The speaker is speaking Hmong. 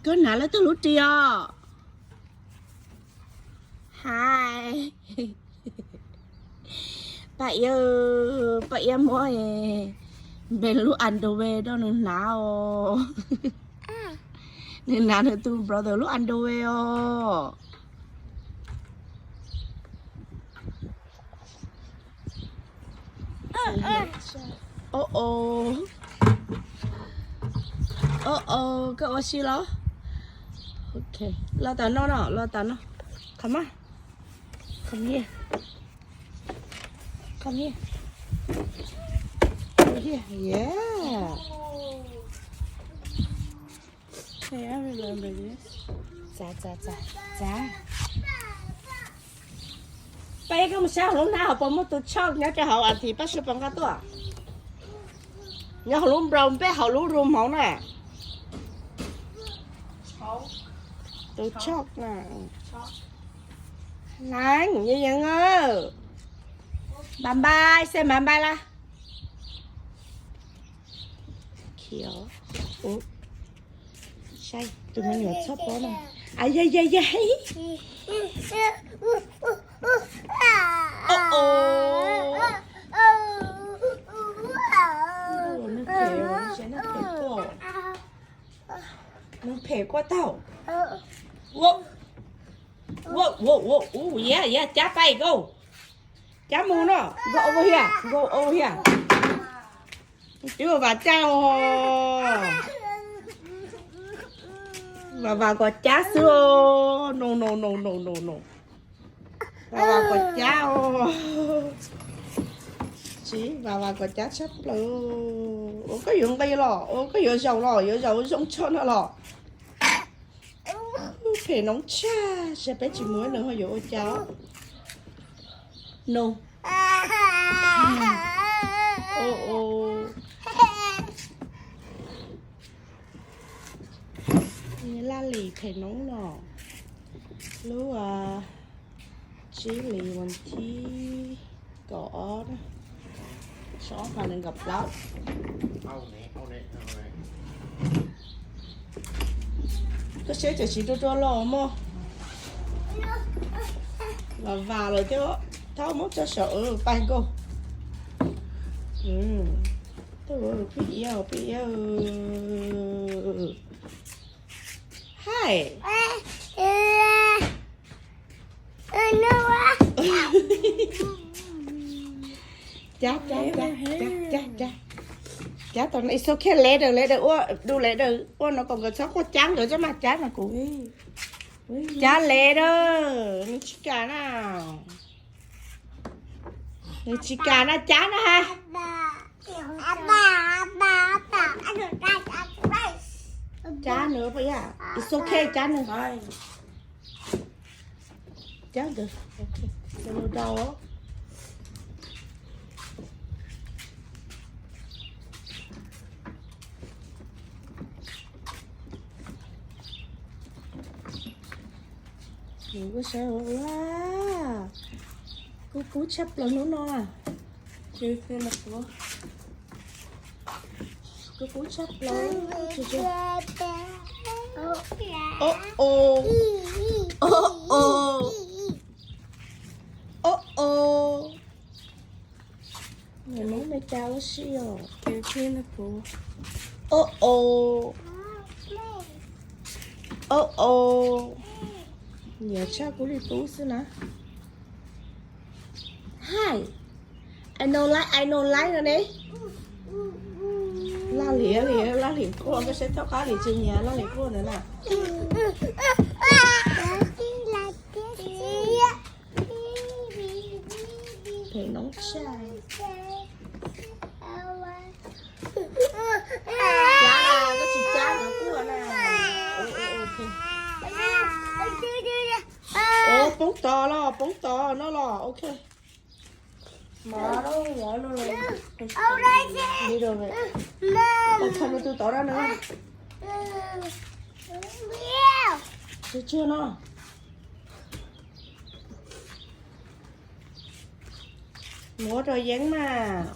Koj hnav leej twg lub ris os? Hais, Paj Iab, Paj Iab muab npe lub underwear rau nws hnav os. Nws hnav nws tus brother lub underwear os. O o, o o, koj ua si los? Ok, los tom no no, los tom no. Come on. Come here. Come here. Over here. Yeah. Hey, I remember this. Txav, txav, txav, txav. Peb koj mus saib hauv lub hnab hauv puas muaj tus chok nyob rau hauv as thiv pab sua pov nqa tuaj. Nyob hauv lub nploos peb hauv lub room hauv na. Tus chok na. Leej, yeej yeej. Bye bye, say bye bye las. Khiav. Saib tus me nyuam txhob pob no. Ay, ay, ay, ay. O, o. Neeg phem, neeg phem quaj. Neeg phem quaj tau. Wow, wow, wow, wow, yeah, yeah, cab pais, go. Cab mus no, go over here, go over here. Twb Vam Vam cab os. Vam Vam kom cab xwb os. No, no, no, no, no, no. Vam Vam kom cab os. Tsis, Vam Vam kom cab tshaj plaws. Ua koj yuav nqis los, ua koj yuav zaum los, yuav zaum zoo tshaj no los. Phem noob tshaj, seb peb tsis mus nws ho yuav ua cas. No. O, o. Laj Lis phem noob no. Lub tsib hlis vas thib kaum ob, xyoo ob phav nees nkaum plaub. Koj saib tseem tsis rua rua los mog. Vam Vam lawm thiab, thaub muab tso saum pais nkaus. Tuaj, Pij Iab, Pij Iab. Hais. Cab, cab, cab, cab, cab, cab. Cab tau no, it's okay, later, later, ua, do later, ua no kom nkawd txhob quaj, cab nkawd txhob mas cab no kuv. Cab later, nws tsis kam na. Nws tsis kam na, cab na ha. Cab nws, it's okay, cab nws. Cab nkawd, ok, nws rau. Kuv saib ua, kuv kub tshaj plaws hnub no. Kuv kub tshaj plaws. O, o. O, o. O, o. Nws lub me cas ua si os. O, o. O, o. Nyiam tshaj kuv li tub xwb na. Hais. I no like, I no like no ne. Laj Lis, Laj Lis quaj, koj saib thaub qab Lis tsis nyiam Laj Lis quaj ntawd na. Phem noob tshaj. Cab na, koj tsis cab no quaj na. Poob tod los, poob tod no los, ok. Thaij nws tus tod na. Tsuag tsuag no. Muab rau Yeeb mas.